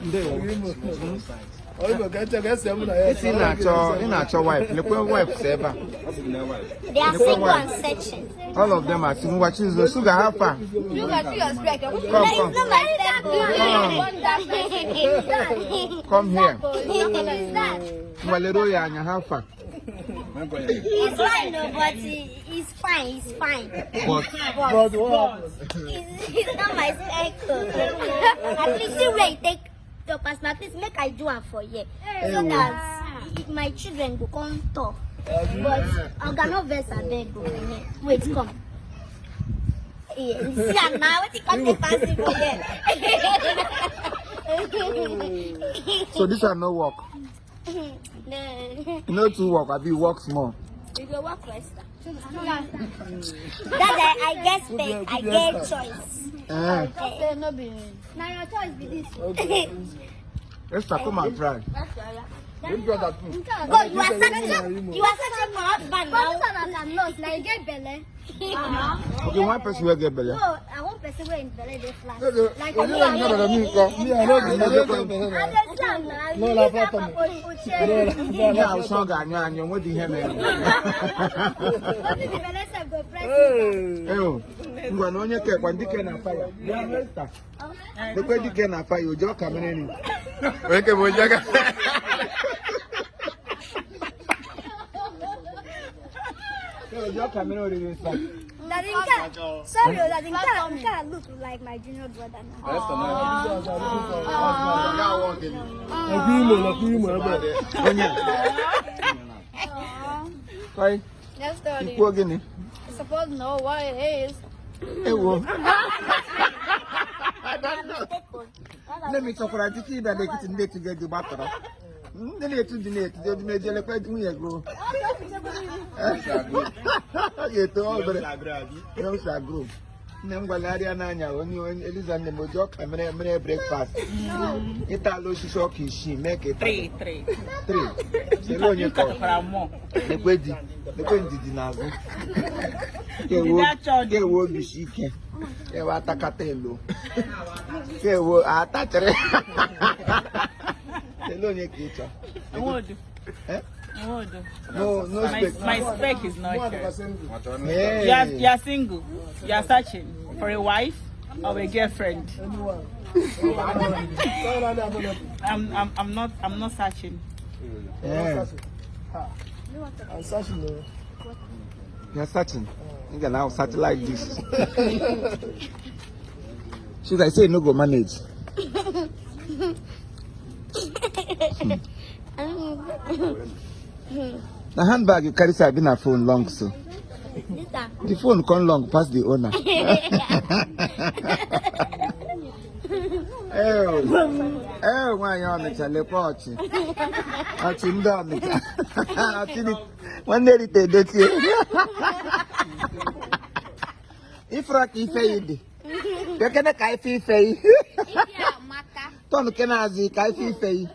Ndewo. Isi ị na-achọ wife, lekwe wife si ebe a. They are single and searching. All of them are single. Ngwa Chizo, Sugar, how far? Come, No, come. it's not my step. Come here. He's that. Ngwa leruo ya anya, how far? He's fine, no, but he's fine. He's fine. But But he's not my spec. At least see where he take the pass. At least make I do am for here, so that my children go come talk. But oga no vex abeg o. Wait, come. Yeah, you see am now. Wetin come take pass me for here? So this one no work. No. You no too work, abi work small. You go work first. That I get spec, I get choice. Eh. Na your choice be this. Esther, come and try. God, you are searching. You are searching for husband now. But this one I'm not. Now you get belle. Okay, one person will get belle. No, I want person wey im belle dey flat. Like Onye na nyere m nkọ. I dey slam na. No, la flat tummy. Ihe awụsa ọ ga-anyụ anyụ, onwedị ihe mere. Wetin the belle sef go press me. Ewo, ngwa na onye kekwa dike na faya. Bịa Esther. Lekwe dike na faya, oji ọka mere nri. Onye ke bụ oji ọka. Oji ọka mere oriri nsọ. Daddy Nka, sorry, oh, Daddy Nka, Nka look like my junior brother now. Onye. Koi, Yes, Daddy. ikwuo gịnị? You supposed to know what it is. Ewo. I don't know. Nne m chọkwara titi ịbịa n'etiti ndị etu gị gbatọrọ. Ndị na-etu dị na-etu dị odumeje lekwa nwunye gị. Ọ ga-eto obere. Young shall grow. Nne m gwalarịa n'anya onye onye Eliza nne m oji ọka mere mere breakfast. Ịtala osisi ọka isii mee ka ịta. Three, three. Three. Ele onye You kọrọ. katakwara more. Lekwe di, lekwe ndidi n'azụ. Kewo obi si ike. Kewo atakata elo. Kewo atachịrị. Ele onye ka ị chọ? Nwodu. Eh? Nwodu. No, no My, spec. my spec is not here. Hey. You are single. You are searching for a wife or a girlfriend. I'm not searching. Eh. I'm searching. No. You are searching. You can now search like this. She's like, say no go manage. The handbag you carry side been a phone long so. This one. The phone come long pass the owner. Eh, nwaanyị Ọnịcha lekwa ọchị. Ọchị ndị Ọnịcha. Ọchị dị nwanne Rita Edochie. Ifra ka ife yi dị. Kekene ka ife ife yi. Tọnụ kene azụ ka ife ife yi.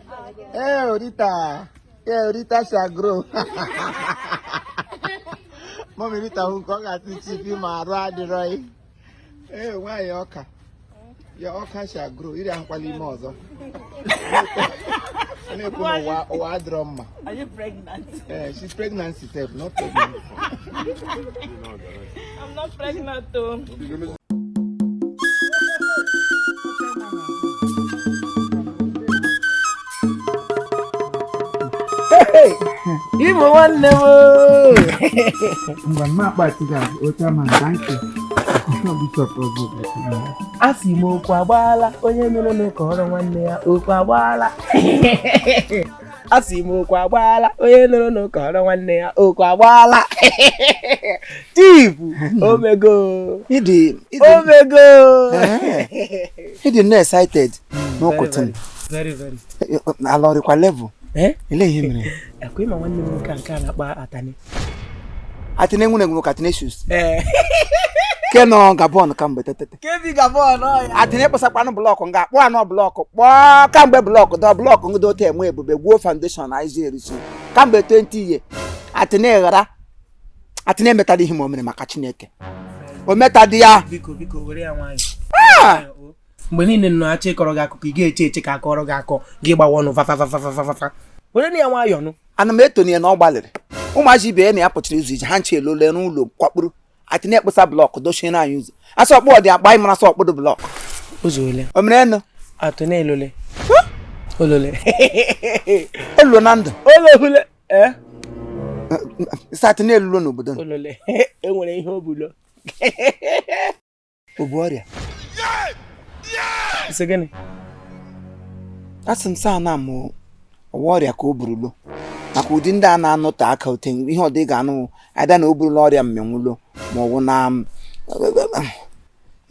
Eh, Rita. Eh, Rita shall grow. Mọmi Rita hụ nke ọ ga-asị chief ma arụ adịrọ yi. Ee, nwaanyị ọka. Ya ọka shall grow. Iri ahụkwala ime ọzọ. Na-ekwu na ụwa ụwa adịrọ mma. Are you pregnant? Eh, she's pregnancy sef, not pregnant. I'm not pregnant though. Imo nwanne m ooo. Ngwa mma akpati ga ocha man, thank you. A sị m okwu agbaala onye nụrụ nụ ka ọrụ nwanne ya okwu agbaala. A sị m okwu agbaala onye nụrụ nụ ka ọrụ nwanne ya okwu agbaala. Chief omego Ịdị omego. ịdị nnọọ excited n'ụkụtụ Very very. ala ọrịkwa level. Eh? Elee ihe mere? Ekwe ma nwanne m nwoke a nke a na-akpọ Atani. Atine nwere nwere ka Atine shoes. Ee. Ke nọ Gabon kamgbe tetete. Kebi Gabon ọ ya. Atine kpọsakwanụ blọkụ nga kpọọ anọ blọkụ kpọọ kamgbe blọkụ dọ blọkụ ngdo ote enwe ebube gwuo foundation na izi erisi kamgbe 20 year Atine ghara Atine emetadị ihe ma o mere maka Chineke o metadị ya. Biko biko were ya nwayọọ. Mgbe niile nọ achọ ịkọrọ gị akụkọ, ị ga-eche eche ka akọrọ gị akọ, gị gbawa ọnụ fafafafafafa. Were na ya nwayọọ nụ. Ana m eto ya na ọ gbalịrị. Ụmụazị ibe ya na ya pụchara ụzọ ije ha nche elole n'ụlọ kwakpuru atịna ekposa block dochiere anyị ụzọ. Asị ọkpụ ọ dị akpa anyị mara sọ ọkpụdụ block. Ụzọ ole? O mere enu. Atụ na elole. Olole. Olulo na ndụ. Olole. Eh? Sị atịna elulo n'obodo. Olole. E nwere ihe o bulo. O bu ọrịa. Sị gịnị? Asị m saa na mụ ọwa ọrịa ka o burulo. Maka ụdị ndị a na-anọte aka ote ihe ọ dị ga-anụ ada na o burula ọrịa mmenwulo ma ọ bụ na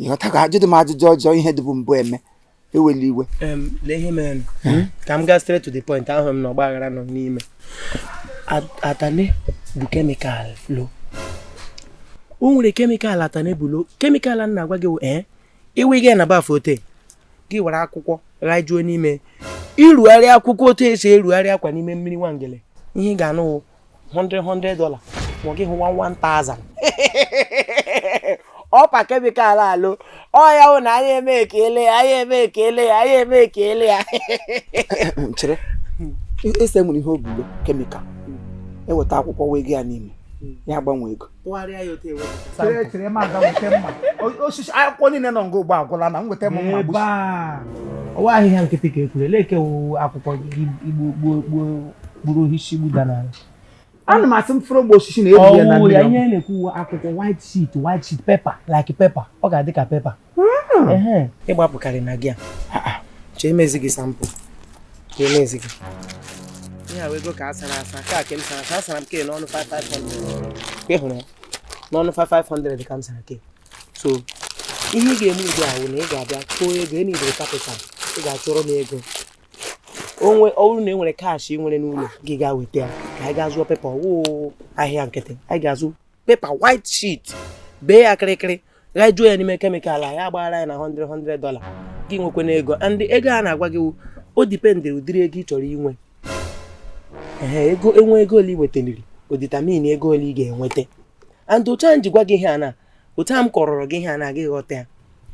ịghọtago ajụdị m ajụjụ ọjọọ ihe dịbụ mbụ eme eweli iwe. Lee ihe mere ka m gaa straight to the point ahụ m na ọgba aghara nọ n'ime. Atane bụ chemical lo. O nwere chemical atane bụ lo. Chemical a na-agwa gị ee iwe gị na bafe ote gị were akwụkwọ ghajuo n'ime irugharị akwụkwọ otu esi erugharị akwa n'ime mmiri nwangele ihe ị ga-anụ $100 ma ọ gị hụ 1000. Ọpa chemical alụ ọ ya hụ na anyị eme ekele ya anyị eme ekele ya anyị eme ekele ya. Chere ese nwere ihe obulo chemical eweta akwụkwọ wee gị ya n'ime ya gbanwee ego. Chere ma aga nweta mma osisi akwụkwọ niile nọ nga ugbu agwụla na m nweta m mma ebe a ọwa ahịhịa nkịtị ka ekwuru eleke akwụkwọ gburu osisi gbuda n'ala. Ana m asị m fụrụ ogbe osisi na ebu ya na ọwụ ya mmiri. ihe na-ekwu akwụkwọ white sheet white sheet paper like paper ọ ga-adị ka paper. Ịgbapụkarị na gị a chee emezi gị sample ka emezi gị ihe a ego ka a sara asa ka ke m sara asa asara m ke n'ọnụ 5500 ka ị hụrụ ya n'ọnụ 5500 ka m sara ke. So ihe ị ga-eme ugbu a wụ na ị ga-abịa tụọ ego enidere capital ị ga-achọrọ m ego onwe ọ bụrụ na e nwere cash ị nwere n'ụlọ gị gaa weta ya ka anyị gaa zụọ paper wụ ahịa nkịtị anyị ga-azụ paper white sheet bee ya kịrịkịrị ghajuo ya n'ime chemical a ya agbaghara ya na $100 gị nwekwana ego and ego a na-agwa gị o dependịrị ụdịrị ego ị chọrọ inwe. Ee ego enwe ego ole ị wetaliri o determine ego ole ị ga-enweta and otu a m ji gwa gị ihe a na otu a m kọrọrọ gị ihe a na gị ghọta ya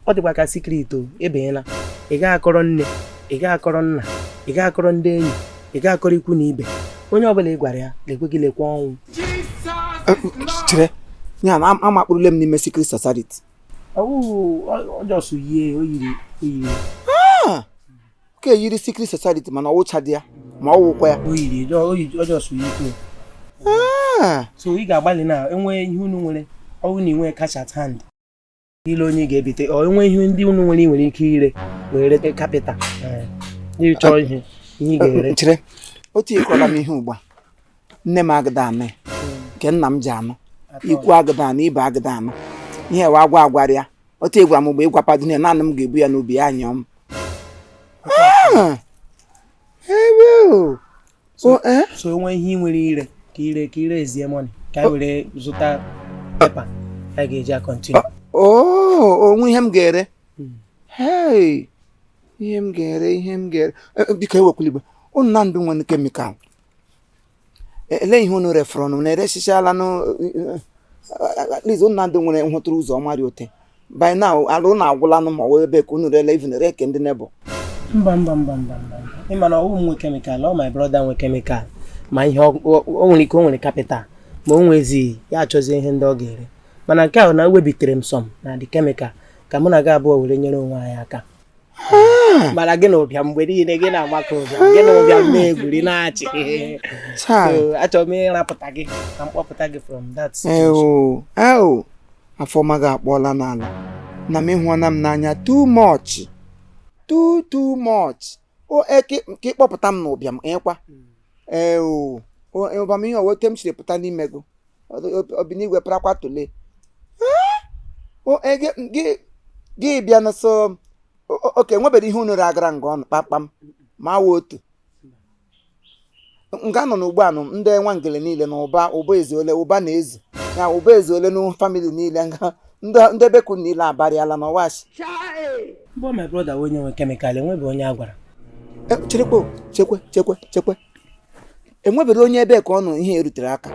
ọ dịkwa ka secret o ebeela ị ga akọrọ nne ị ga akọrọ nna ị ga akọrọ ndị enyi ị ga akọrọ ikwu na ibe onye ọbụla ị gwara ya lekwe gị lekwa ọnwụ. Chere ya na amakpụrụle m n'ime secret society. Ọjọsụ yie o yiri o yiri ka eyiri secret society mana ọ wụcha dị ya ma ọ wụkwa ya o yiri ọjọsụ yi to. So ị ga-agbalị na enwee ihe unu nwere ọ bụrụ na ị nwee cash at hand ile onye ị ga-ebite ọ enwee ihe ndị unu nwere ị nwere ike ire were rete capital ịchọ ihe ihe ị ga-ere. Chere otu ịkọla m ihe ugbu a nne m agịda anụ nke nna m ji anụ ikwu agịda anụ ibe agịda anụ ihe wa agwa agwara ya otu ịgwara m mgbe ịgwapado ya naanị m ga-ebu ya n'obi ya anyọ m. So enwee ihe ị nwere ire ka ire ka ire ezie money ka anyị were zụta paper anyị ga-eji a-continue. Onwe ihe m ga-ere hey ihe m ga-ere ihe m ga-ere biko ewekwala igbe unu na ndụ nwere chemical ele ihe unu refọrọ nụ na-eresichala nụ at least unu na ndụ nwere nhụtụrụ ụzọ ọma dị ote by now ala unu agwụla nụ ma ọ wee ebe ka unu rele even ree ke ndị nebo. Mba mba mba mba mba ị ma na ọwụ m nwe chemical ọ my brother nwe chemical ma ihe o nwere ike o nwere capital ma o nwezi ya achọzie ihe ndị ọ ga-ere mana nke ahụ na webitere m sọm na the chemical ka mụ na gị abụọ were nyere onwe anyị aka. Mana gị na ụbịam mgbe niile gị na-agbakọ ụbịam gị na ụbịam na-egwuri na-achị. So achọrọ m ịrapụta gị ka m kpọpụta gị from that situation. Eo afọma gị akpọọla n'ala na m ịhụọna m n'anya too much too much o eke ka ịkpọpụta m n'ụbịam ịkwa eo ụbịam ihe owote m siri pụta n'ime gị obinigwe parakwa tole o gị bịa na so oke nwebere ihe unu agara nga ọnụ kpamkpam ma wa otu nga nọ n'ugbu a nụ ndị nwa ngele niile na ụba ụba ezuole ụba na-ezu ya ụba ezuole na family niile nga ndị beku niile abarịala na ọwachi. Mbọ my brother onye nwe chemical enwebe onye a gwara. Cherekwe chekwe chekwe chekwe enwebere onye ebe ka ọ nọ ihe erutere aka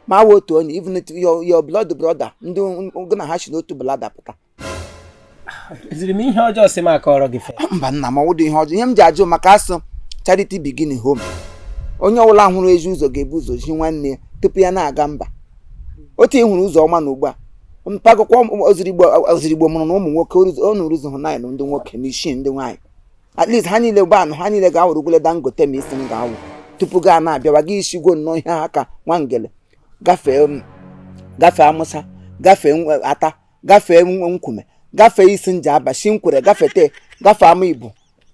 ma awa otu onye even your blood brother ndị gị na ha si n'otu blada pụta. Ziri m ihe ọjọọ si m akọrọ gị fe. Mba nna m, ọ wụdị ihe ọjọọ. Ihe m ji ajụ maka asụ charity begin home. Onye ọbụla hụrụ ezi ụzọ ga-ebu ụzọ ji nwanne ya tupu ya na-aga mba. Otu ị hụrụ ụzọ ọma na ugbu a mpagụkwa ozirigbo mụrụ na ụmụ nwoke ọ nụrụ ụzọ hụ naịnụ ndị nwoke na isii ndị nwaanyị. At least ha niile gba anụ ha niile ga-awụrụgwule Dangote ma isi m ga-awụ tupu gaa na-abịawa gị isigwo nnọọ ihe ha ka nwangele gafee gafee amụsa gafee ata gafee nkwume gafee isi nje aba shi nkwere gafete gafee ama ibu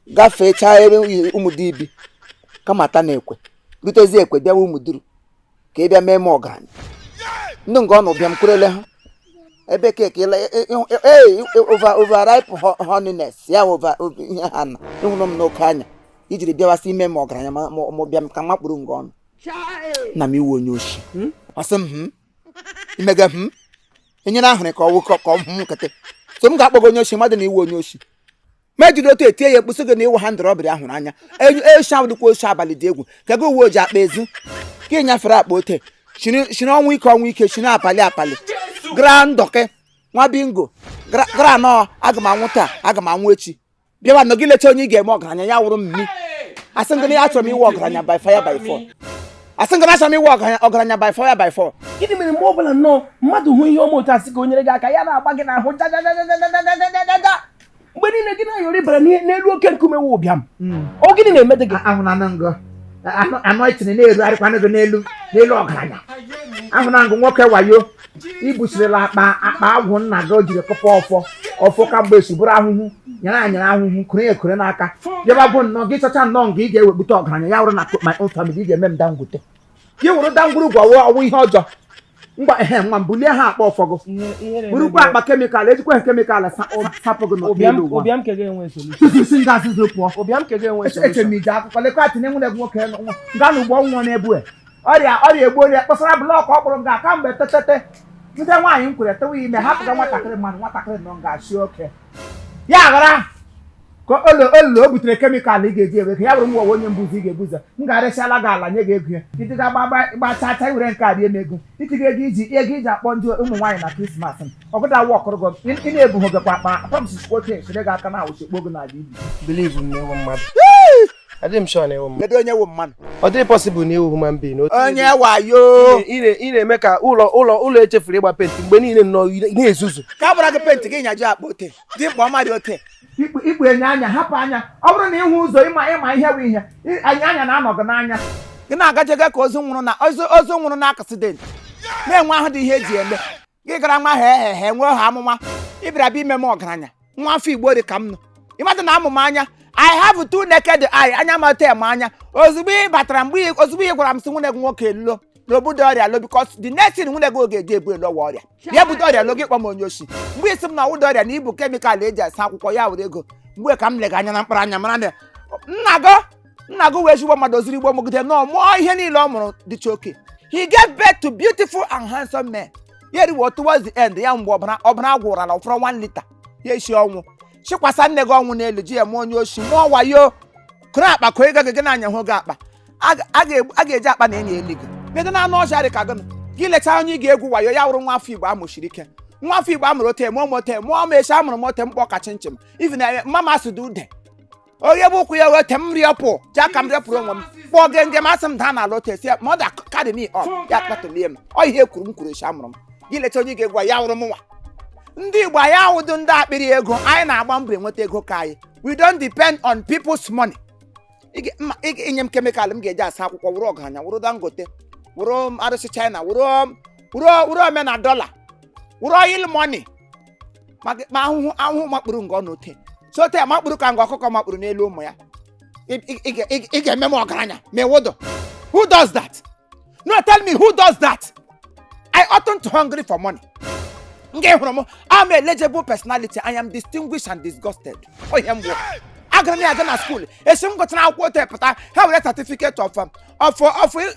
gafee chaa ebe ụmụdibi kama ata na ekwe rutezi ekwe bịawa ụmụduru ka ị bịa mee m ọgaranya. Ndị nga ọ nọ bịa m kwerele ha ebe keke overripe honiness ya over ihe ha na ịhụrụ m n'oke anya ijiri bịawasị ime m ọgaranya ma bịa m ka makpụrụ nga ọnụ. Nna m iwu onye oshi ọsị m imega m enyere ahụrụ ka ọwụ ka ọ hụ nkịtị so m ga-akpọ gị onye oshi mmadụ na iwu onye oshi ma ejiri otu etie ya mkpụsị gị na ịwụ ha ndọrọbịrị ahụrụ anya oshi ahụ dịkwa oshi abalị dị egwu ka gị uwe oji akpa ezu ka ị nyafere akpa ote shiri ọnwụ ike shiri apali apali gra ndọkị nwa bingo gra nọ aga m anwụ taa aga m anwụ echi bịawa nọ gị lecha onye ị ga-eme ọgaranya ya wụrụ mmi asị ngị na achọrọ m iwe ọgaranya by fire by four asị ngị na achọrọ m iwe ọgaranya by fire by four. Gịnị mere mgbe ọbụla nnọọ mmadụ hụ ihe ọma otu asị ka o nyere gị aka ya na-agba gị n'ahụ jajajajajajajajaja mgbe niile gị na-ayọrọ ịbara n'elu oke nkume wụ ụbịam ọ gịnị na-emede gị? Ahụnanụ ngọ anọitin na-erugharịkwanụ gị n'elu n'elu ọgaranya. Ahụna ngụ nwoke wayo ibusirila akpa akpa agwụ nna gị o jiri kụpa ọfọ ọfọ ka mgbe esi bụrụ ahụhụ nyere anyere ahụhụ kụrụ ya ekure n'aka bịaba bụ nnọọ gị chọcha nnọọ nga ị ga-ewekpute ọgaranya ya wụrụ na my own family ị ga-eme m Dangote gị wụrụ dangwurugwu ọwụ ihe ọjọọ ngwa ehe nwa m bulie ha akpa ọfọ gị burukwa akpa kemikal ejikwa ha kemikal sapụ gị n'elu ụwa si nga asịzị pụọ eche m ije akụkọ lekwa atinye nwunye gị nwoke nga na ugbo nwụọ na-ebu ọrịa ọrịa egbu onye kpọsara blọkụ ọ kpụrụ nga kamgbe tetete ndị nwaanyị m kwere tewa ime hapụga nwatakịrị mmadụ nwatakịrị nọ nga achị oke ya ghara ka olo o butere kemikal ị ga-eji ewego ya bụrụ nwa onye mbuzi ị ga-ebuzo m ga-arịsịala gị ala nye gị ego ya iji ga gba chaa were nke a rie m ego itiga ego iji ego iji akpọ ndị ụmụ nwaanyị na Krismas ọgụda wọkụrụ gị ị na-ebughị gịkwa akpa pọmsiskwote sire gị aka na awụchikpo gị n'ala ibi. Believe m na ewu mmadụ. Adịghị m sure na ewu mmadụ. Kedu onye wụ mmadụ? Ọ dịghị possible na ewu human being. Onye wayo. Ị na-eme ka ụlọ echefuru ịgba penti mgbe niile nnọọ na-ezuzu. Ka agbara gị penti gị nyaju akpa ote dị mkpa ọma dị ote ikpu enye anya hapụ anya ọ bụrụ na ịhụ ụzọ ịma ihe bụ ihe anya anya na-anọ gị n'anya gị na-agajega ka ozu nwụrụ na ozu nwụrụ na aksidenti na-enwe ahụ dị ihe eji eme gị gara nwa ha ehehe nwee ha amụma ịbịara bịa ime m ọgaranya nwa afọ Igbo dị ka m nọ ịmadụ na amụma anya I have two naked eye anya mata eme anya ozugbo ị batara mgbe ozugbo ị gwara m sị nwunye gị nwoke elo n'obodo ọrịa lo because the next thing nwunye gị oge eji ebu elo wa ọrịa ya budo ọrịa lo gị kpọ m onye oshi mgbe isi m na ọwụda ọrịa na ibu kemikal eji asa akwụkwọ ya were ego mgbe ka m lega anya na mkpụrụ anya mara na nna gị wee ezigbo mmadụ oziri igbo mogide nọ mụọ ihe niile ọ mụrụ dịcha oke. He gave birth to beautiful and handsome men. Ya eriwo towards the end ya mgbe ọbara gwụrala ụfọrọ 1 lita ya esi ọnwụ chikwasa nne gị ọnwụ n'elu ji ya mụọ onye oshi mụọ wayo kụrụ akpa kụọ ego gị gị na-anya hụ gị akpa a ga-eji akpa na enyi elu gị medo na anụ ọhịa dị ka gịnị gị lechaa onye ị ga-egwu wayo ya wụrụ nwa afọ Igbo amụchiri ike nwa afọ Igbo amụrụ ote mụọ mote mụọ m echi amụrụ m ote mkpọ ka chinchin ivi na mma m asụdụ ude onye bụ ụkwụ ya wete m rịọpụ ji aka m rịọpụrụ onwe m kpọọ gị nge masị m daa n'ala ote si mọda carry me up ya kpatụlie m ọ ihe kwuru m kwuru echi amụrụ m gị lechaa onye ị ga-egwu ya wụrụ m nwa. Ndị Igbo anyị awụdụ ndị akpịrị ego anyị na-agba mbọ enweta ego ka anyị we don't depend on people's money. Inye m kemikal m ga-eji asa akwụkwọ wụrụ ọgaranya wụrụ Dangote wụrụ arụsị China wụrụ omena dọla wụrụ oil money ma ahụhụ makpụrụ nga ọ n'ote so ote makpụrụ ka nga ọkụkọ makpụrụ n'elu ụmụ ya ị ga-eme m ọgaranya ma ewudo. Who does that? No, tell me who does that? I oughtn't hungry for money. Nke hụrụ m I'm a legible personality. I am distinguished and disgusted. Ohe mgbu agara m ya aga na skuul esi m gụchara akwụkwọ ote pụta ha were certificate of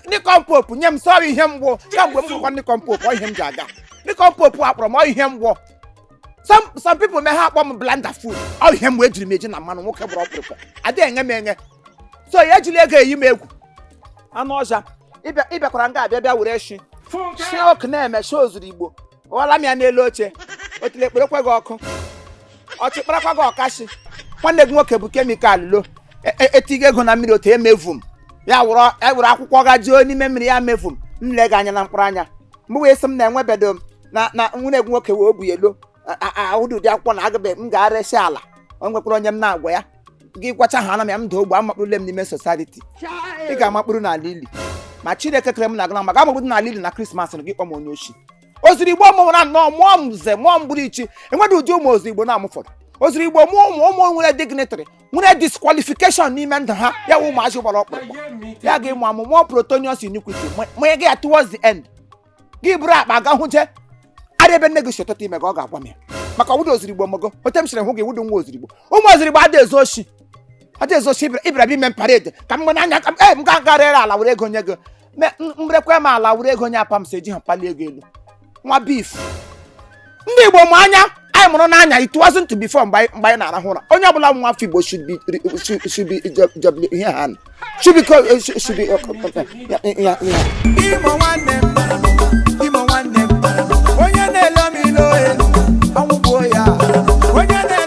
Nikon Pope nye m sọrọ ihe mgbu kamgbe m gụkwa Nikon Pope ọ ihe m ji aga Nikon Pope akpọrọ m ọ ihe mgbu. Some people may ha akpọ m blanda food ọ ihe mgbe ejiri m eji na mmanụ nwoke gbụrụ ọkpụrụkpụ adịghị enye m enye so ya ejila ego eyi m egwu anụ ọja ịbịakwara nga abịa bịa were shi shi ọkụ na-eme shi ozuru Igbo ghọọla m ya n'elu oche otile ekperekwe gị ọkụ Ọchịkparakwa gị ọkashi. Nwanne gị nwoke bụ chemical lo. Etigo ego na mmiri otu emevu m. Ya wụrụ ewere akwụkwọ ga juo n'ime mmiri ya mevu m. M lee gị anya na mkpụrụ anya. Mgbe wee sị m na enwebedo m na nwunye gị nwoke wee obu elo. Ahụdị ụdị akwụkwọ na agabe m ga-aresi ala. O nwekwara onye m na-agwa ya. Gị gwacha ha ana m ya m daa ogbe amakpụrụle m n'ime society. Ị ga-amakpụrụ n'ala ili. Ma Chineke kere m na gị ma ga amakpụrụ n'ala ili na Krismas na gị kpọ m onye oshi. Ozuru Igbo mụrụ nnọọ mụọ m nze mụọ m gburu ichi enweghị ụdị ụmụ ozuru Igbo na-amụfọdụ. Ozuru Igbo mụọ ụmụ ụmụ nwere dignitary nwere disqualification n'ime ndụ ha ya wụ ụmụazị gbara ọkpụrụkpụ ya ga ịmụ amụ mụọ protonius iniquity ma gị ya towards the end gị buru akpa ga hụje ara ebe nne gị si ụtụtụ ime ka ọ ga-agwa m ya maka ọwụda ozuru Igbo mụgo ote m sịrị hụ gị wụdụ nwa ozuru Igbo ụmụ ozuru Igbo adị ezu oshi adị ezu oshi ịbịara bịa ime m parade ka m n'anya ka m ga gara ere ala were ego nye gị mrekwe m ala were ego nye apa m si eji ha palie ego elu nwa beef ndị Igbo mụ anya anyị mụrụ n'anya it wasn't before mgbe anyị na-arahụ ụra onye ọbụla nwa afọ Igbo should be ihe ha should be ya. Imo nwanne.